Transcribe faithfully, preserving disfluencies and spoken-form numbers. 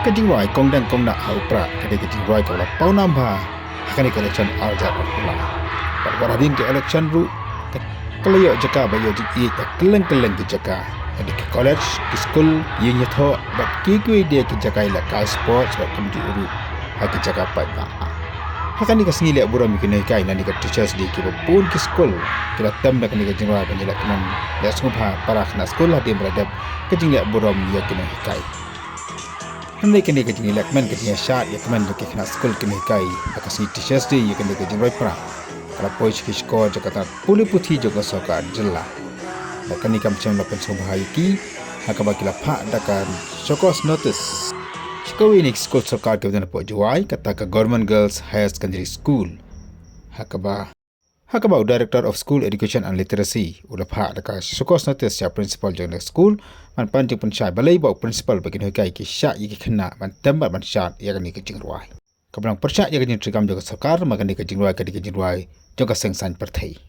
Ka jingrwai kongdeng kongna ha u Prah ka dei ka jingrwai kaba la pawnam bha ha kane ka election ar hajar arphew lai. Bad wat hadien ka election ruh ka la ïoh jaka ba ïoh jingïeit ha kylleng kylleng ki jaka, ha ki college, ki skul, ïing ïathoh bad kiwei de ki jaka ïalehkai sports bad kumjuh ruh ha ki jaka paidbah. Ha kane ka sngi leh burom ïa ki nonghikai lane ka Teachers' Day, kiba bun ki skul ki la tem da kane ka jingrwai ban ïaleh kmen, ïa sngewbha para khynnah skul hadien ba la dep ka jingleh burom ïa ki nonghikai. Hynrei kane ka jingïaleh kmen, ka jingïashad ïa kmen jong ki khynnah skul ki nonghikai ha ka sngi Teachers' Day ïa kane ka jingrwai Prah, ka la poi sha ki shkor jong ka tnat pule puthi jong ka sorkar jylla. Bad kane kam shym la pynsngewbha ïa ki, ha kaba ki la phah da ka show cause notice sha kawei na ki skul sorkar kiba don hapoh Jowai, kata ka Government Girls Higher Secondary School. Ha kaba, ha kaba u Director of School Education and Literacy u la phah da ka show cause notice sha u principal jong ka skul ban pan jingpynshai balei ba u principal bad ki nonghikai ki shah ïa ki khynnah ban tem bad ban shad ïa kane ka jingrwai, kaba long pyrshah ïa ka jingtreikam jong ka sorkar, namar kane ka jingrwai ka dei ka jingrwai jong ka seng saiñ pyrthei.